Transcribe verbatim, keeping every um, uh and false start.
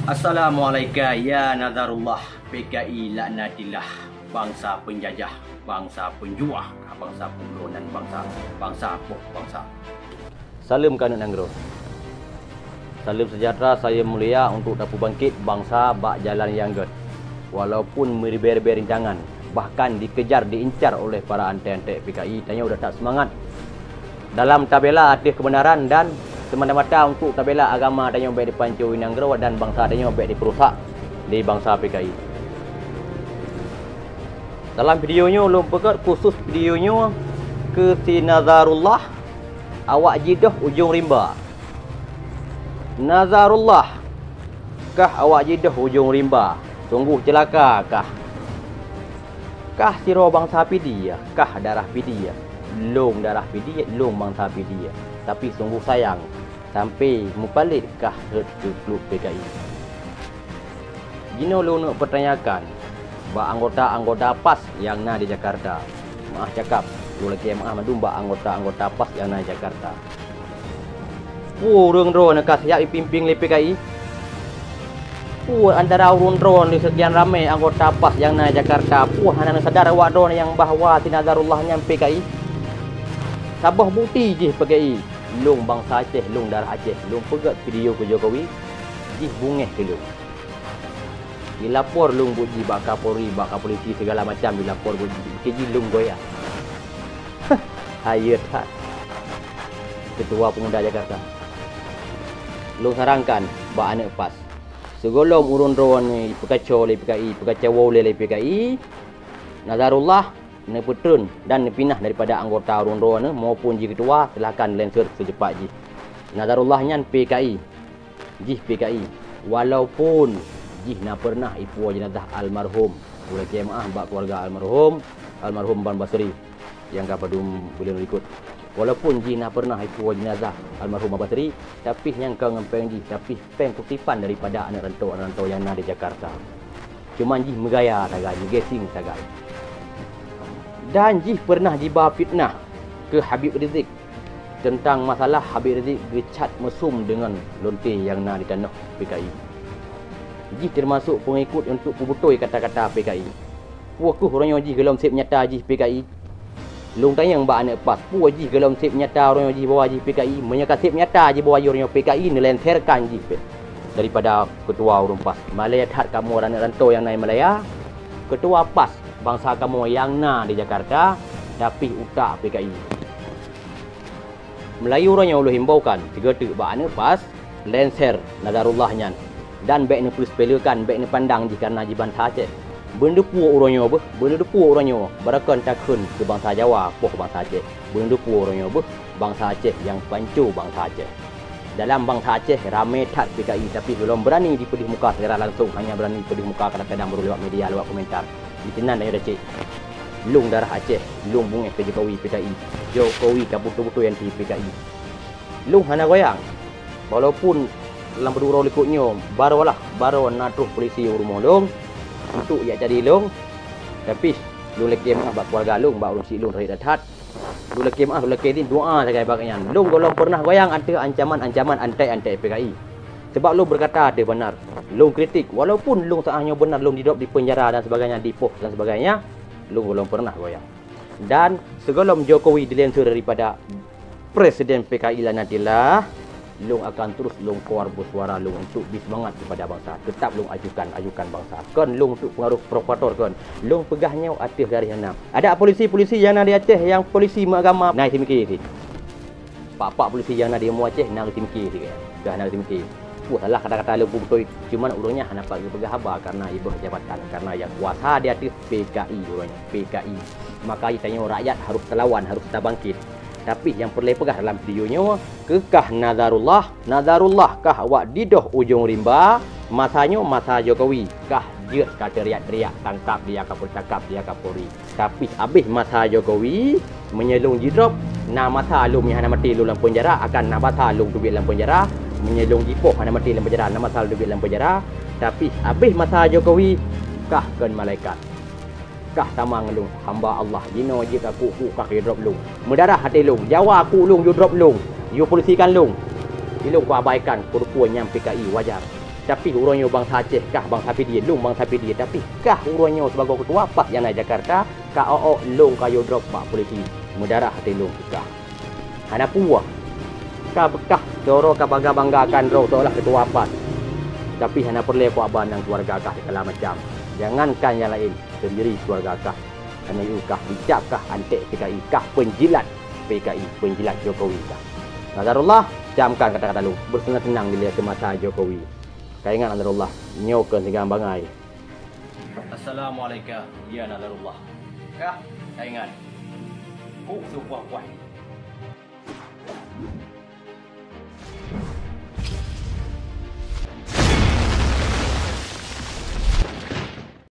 Assalamualaikum ya Nazarullah, P K I laknatillah, bangsa penjajah, bangsa penjuah, bangsa pembunuh dan bangsa, bangsa poh bangsa. Saleuem keu aneuk nanggroe. Saleuem sejahtera saya mulia untuk tapeubangkit bangsa bak jalan nyang gét. Walaupun meuribée-ribée rintangan, bahkan dikejar, diincar oleh para antek-antek P K I, tanyoe udah that seumangat dalam tabela ateueh keubeunaran dan seumata-mata untuk tabela agama tanyoe bék dipanco nanggroe dan bangsa tanyoe bék dipeurusak di bangsa P K I. Dalam video nyoe lôn peugét khusus video nyoe keu si Nazarullah, awak jidoh ujong rimba. Nazarullah, kah awak jidoh ujong rimba, sungguh ceulaka kah. Kah sidroe bangsa Pidie, kah darah Pidie, lôn darah Pidie, lôn bangsa Pidie. Tapi sungguh sayang, sampai meupalet kah rhot keu klub P K I. Jinoe lôn neuk peutanyakan bak anggota-anggota pas nyang na di Jakarta. Meu'ah cakap, lôn lakée meu'ah mandum bak anggota-anggota pas nyang na di Jakarta. Peue ureuëng droeneuh ka siab jipimpin lé P K I? Peue antara ureuëng droeneuh di seukian ramé anggota pas nyang na di Jakarta, peue hana neusadar awak droeneuh nyang bahwa si Nazarullah nyan P K I? Saboh bukti jih P K I, lôn bangsa Aceh, lôn darah Aceh, lôn peugét video keu Jokowi, jih beungéh keu lôn. Jilapor lôn buet jih bak Kapolri, bak Kapolisi, segala macam jilapor buet jih. Keu jih lôn goyang. Hayeue that. Ketua Pemuda Jakarta. Lôn sarankan bak aneuk pas. Sigohlom ureuëng droeneuh ipeukaco lé P K I, ipeukaco lé P K I, Nazarullah neupeutreun dan neupinah daripada anggota ureuëng droeneuh maupun jih ketua, silakan lenseur seucepat jih. Nazarullah nyan P K I. Jih P K I, walaupun jih na peureunah ipuwoe jeunazah almarhum, ulée kiamat bak keuluwarga almarhum, almarhum Ban Basri nyang ka padum buleuen likot. Walaupun jih na peureunah ipuwoe jeunazah almarhum Ban Basri, tapi nyang ka ngon péng jih, tapi péng kutipan daripada aneuk rantau-aneuk rantau nyang na di Jakarta. Cuman jih meugaya sagai, meugasing sagai. Dan jih peureunah jiba fitnah keu Habib Rizik teuntang masalah Habib Rizik geucat meusum deungon lonte nyang na di tanoh P K I. Jih teumasok peungikot untuk peubeutôi kata-kata P K I. Peue kheueh uroe nyoe jih gohlom seb nyata jih P K I? Lôn tanyong bak aneuk pas, peue jih gohlom seb nyata uroe nyoe jih bahwa jih P K I? Meunyoe ka seb nyata jih bahwa jih uroe nyoe P K I, neulenserkan jih pih daripada keutua ureuëng pas. Malée that kamoe aneuk rantau nyang na di Malaya, keutua pas bangsa kamoe nyang na di Jakarta, tapi utak P K I. Meulayeue uroe nyoe ulôn himbaukan, sigoe teuk bak aneuk pas, lenser Nazarullah nyan, dan bék neupeusepelekan, bék neupandang jih kareuna jih bansa Aceh. Beuneudeue peue uroe nyoe beuh, beuneudeue peue uroe nyoe, barokon takheun keu bansa Jawa, poh bansa Aceh. Beuneudeue peue uroe nyoe beuh, bansa Aceh nyang panco bansa Aceh. Dalam bansa Aceh ramé that P K I, tapi gohlom beurani jipeudeuh muka secara langsong, hanya beurani peudeuh muka kadang-kadang baru lewat media, lewat komentar. Disinan tanyoe dah cek. Lôn darah Aceh, lôn beungéh keu Jokowi P K I. Jokowi ka beutôi-beutôi anti P K I. Lôn hana goyang. Walaupun lam padum uroe likot nyoe, baroe lah, baroe na troh polisi u rumoh lôn untuk jak cari lôn, tapi lôn lakée meu'ah bak keuluwarga lôn, bak ureuëng syiek lôn rayeuk that-that. Lôn lakée meu'ah, lôn lakée izin doa sagai bak nyan. Lôn gohlom peureunah goyang ateueh ancaman-ancaman antek-antek P K I. Sebab lôn beukata ateueh beunar. Lôn kritik, walaupun lôn saát nyoe beunar lôn didrop di peunjara dan sebagainya, dipoh dan sebagainya, lôn gohlom peureunah goyang. Dan sigohlom Jokowi dilenser daripada Presiden P K I laknatillah, lôn akan terus lôn keluar bersuara lôn untuk bri seumangat kepada bansa. Tetap lôn ajukan, ajukan bansa. Kon lôn untuk pengaruh provokator kon. Lôn peugah nyoe ateueh garéh nyang na. Ada polisi-polisi nyang na di Aceh nyang polisi meuagama, na iseumike sit. Pak-pak polisi nyang na di Aceh na iseumike sit. Dah na iseumike. Wah, salah kata-kata lôn peubeutôi. Cuman ureuëng nyan hana pat geupeugah haba karena iboh jabatan, karena nyang kuasa di ateueh P K I ureuëng nyan, P K I. Maka tanyoe rakyat harus talawan, harus tabangkit. Tapi nyang peureulée peugah dalam video nyoe, keu kah Nazarullah, Nazarullah kah awak didoh ujong rimba, masa nyoe masa Jokowi, kah jeuet ka teuriak-teriak, tangkap dia Kapolri, tangkap dia Kapolri. Tapi abéh masa Jokowi, meunyoe lôn jidrop, na masa lôn nyang hana maté lôn lam peunjara, akan na masa lôn teubiet lam peunjara. Meunyoe lôn jipoh hana maté lam peunjara, na masa lôn teubiet lam peunjara. Tapi abéh masa Jokowi, kah kon malaikat. Kah sama ngon lôn, hamba Allah, jinoe jeuet ka kuk-kuk kah jidrop lôn. Meudarah até lôn, Jawa kuk lôn, jidrop lôn, jipolisikan lôn. Di lôn kuabaikan, peue-peue nyang P K I wajar. Tapi uroe nyoe bansa Aceh kah, bansa Pidie, lôn bansa Pidie, tapi kah uroe nyoe sibagoe keutua PAS nyang na Jakarta, ka ôk-ôk lôn ka yue drop bak polisi, meudarah até lôn keu kah. Hana peue, ka beukah sidroe ka bangga-banggakan droe seolah keutua PAS, tapi hana peureulée peue haba nang keuluwarga kah sigala macam. Jangankan nyang laén, seundiri keuluwarga kah. Hana yue kah, dicap kah anték P K I, kah peunjilat P K I, peunjilat Jokowi kah. Nazarullah, camkan kata-kata lôn, beuseunang-seunang dilée keu masa Jokowi. Ka ingat Nazarullah, nyoe keuh sigang bangai. Assalamualaikum, ya Nazarullah. Kah, ka ingat. Kuk seupuah-puah.